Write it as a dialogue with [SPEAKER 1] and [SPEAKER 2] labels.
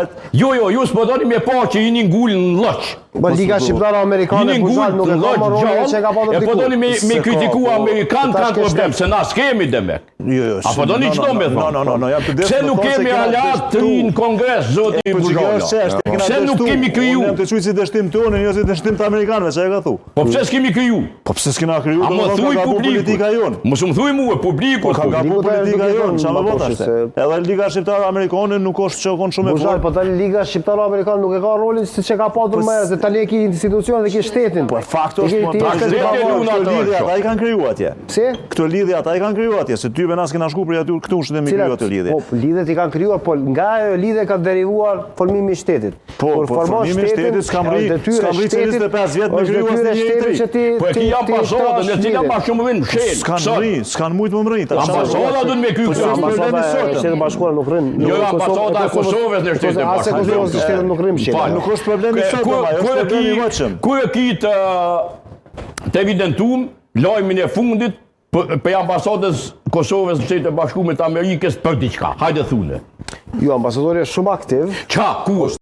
[SPEAKER 1] vet.
[SPEAKER 2] Jo, jo, ju s'po doni me pa që jini ngul në lloç.
[SPEAKER 3] Po Liga Shqiptare Amerikane
[SPEAKER 2] Jini ngul
[SPEAKER 3] Buzhal nuk e
[SPEAKER 2] në
[SPEAKER 3] ka
[SPEAKER 2] lloç
[SPEAKER 3] më rolin që e ka
[SPEAKER 2] gjallë,
[SPEAKER 3] patur
[SPEAKER 2] e po
[SPEAKER 3] diku.
[SPEAKER 2] doni me, me
[SPEAKER 1] Se ka,
[SPEAKER 2] kritiku
[SPEAKER 1] po,
[SPEAKER 2] Amerikan
[SPEAKER 3] tash
[SPEAKER 2] kanë
[SPEAKER 3] ke
[SPEAKER 2] problem,
[SPEAKER 3] shtet.
[SPEAKER 2] se na s'kemi demek.
[SPEAKER 1] Jo, jo.
[SPEAKER 2] A po doni
[SPEAKER 1] no,
[SPEAKER 2] çdo
[SPEAKER 1] no,
[SPEAKER 2] me thonë?
[SPEAKER 1] No, no, no, no, jam të
[SPEAKER 2] Pse nuk kemi aleat të ri në kongres, zoti
[SPEAKER 1] Po që kjo
[SPEAKER 2] Buzhala?
[SPEAKER 1] është çështje, kena
[SPEAKER 2] Pse nuk
[SPEAKER 1] dështu.
[SPEAKER 2] kemi kriju?
[SPEAKER 1] Unë jam të quajt si dështim tonë, jo si dështim të amerikanëve, çka e ka thu?
[SPEAKER 2] Po pse s'kemi kriju?
[SPEAKER 1] Po pse s'kena kriju?
[SPEAKER 2] A më
[SPEAKER 1] domethënë ka
[SPEAKER 2] thuj
[SPEAKER 1] gabu
[SPEAKER 2] publikut?
[SPEAKER 1] politika jonë.
[SPEAKER 2] Mos më thuj mua, publiku
[SPEAKER 1] Po ka
[SPEAKER 2] thuj.
[SPEAKER 1] gabu
[SPEAKER 3] Publiku ta
[SPEAKER 1] politika
[SPEAKER 3] duke
[SPEAKER 1] jonë,
[SPEAKER 3] thënë,
[SPEAKER 1] çfarë më
[SPEAKER 3] Matoshi,
[SPEAKER 1] tash?
[SPEAKER 3] se-
[SPEAKER 1] Edhe Liga Shqiptare Amerikane nuk është që kon shumë e
[SPEAKER 3] Buzhal,
[SPEAKER 1] fortë.
[SPEAKER 3] po tani Liga Shqiptare Amerikane nuk e ka rolin siç e ka patur më herët, se tani e ke institucion dhe ke shtetin.
[SPEAKER 1] Po fakt
[SPEAKER 3] E
[SPEAKER 1] është,
[SPEAKER 3] ke
[SPEAKER 1] po
[SPEAKER 3] ti-
[SPEAKER 1] pra
[SPEAKER 2] shteti
[SPEAKER 1] këto
[SPEAKER 2] e lun
[SPEAKER 1] këto
[SPEAKER 2] ato,
[SPEAKER 1] lidhje
[SPEAKER 2] shoh.
[SPEAKER 1] ata i kanë kriju atje.
[SPEAKER 3] Pse?
[SPEAKER 1] Këto lidhje ata i kanë kriju atje, se ty nas kena shku për aty këtu në shtet me kriju ato lidhje.
[SPEAKER 3] Po, lidhjet i kanë krijuar, po nga ajo lidhje ka derivuar formimi i shtetit.
[SPEAKER 1] Po,
[SPEAKER 3] Kur
[SPEAKER 1] po,
[SPEAKER 3] formon
[SPEAKER 1] formimi i shtetit s'ka mri-
[SPEAKER 3] është detyrë
[SPEAKER 1] s'ka mri që
[SPEAKER 3] shtetit-
[SPEAKER 1] 25 vjet me
[SPEAKER 3] është
[SPEAKER 1] kriju
[SPEAKER 3] detyrë
[SPEAKER 1] asnjë njeri
[SPEAKER 3] shtetit
[SPEAKER 1] të ri.
[SPEAKER 3] që ti
[SPEAKER 2] Po e
[SPEAKER 3] ti-
[SPEAKER 2] ki
[SPEAKER 3] ti
[SPEAKER 2] ambasadën, e
[SPEAKER 3] trash
[SPEAKER 2] cila
[SPEAKER 3] lidhjet.
[SPEAKER 2] ma shumë vjen mshel.
[SPEAKER 1] S'kan
[SPEAKER 2] Sot.
[SPEAKER 1] mri, s'kan mujt më mri. tash.
[SPEAKER 2] Ambasada duhet me kry
[SPEAKER 1] Po,
[SPEAKER 2] këtu.
[SPEAKER 1] s'është
[SPEAKER 3] Ambasada
[SPEAKER 1] problemi
[SPEAKER 3] e
[SPEAKER 1] sotëm.
[SPEAKER 3] Shtetit Bashkuar nuk rrin.
[SPEAKER 2] Jo,
[SPEAKER 3] Në
[SPEAKER 2] ambasada e Kosovës në Shtetet e
[SPEAKER 3] As e
[SPEAKER 2] Bashkuara.
[SPEAKER 3] Kosovës në shtetet nuk rrin mshel.
[SPEAKER 2] Fal.
[SPEAKER 1] Nuk është problemi
[SPEAKER 2] Ku-
[SPEAKER 1] sot,
[SPEAKER 2] ku-
[SPEAKER 1] ajo
[SPEAKER 2] ku
[SPEAKER 1] është
[SPEAKER 2] e ki-
[SPEAKER 1] problemi i votshëm.
[SPEAKER 2] Ku e ki të, të evidentum lajmin e fundit për, për ambasadës Kosovës në Shtetet e Bashkuara të Amerikës për diçka. Hajde thune.
[SPEAKER 3] Jo, ambasadori është shumë aktiv.
[SPEAKER 2] Qa, ku është?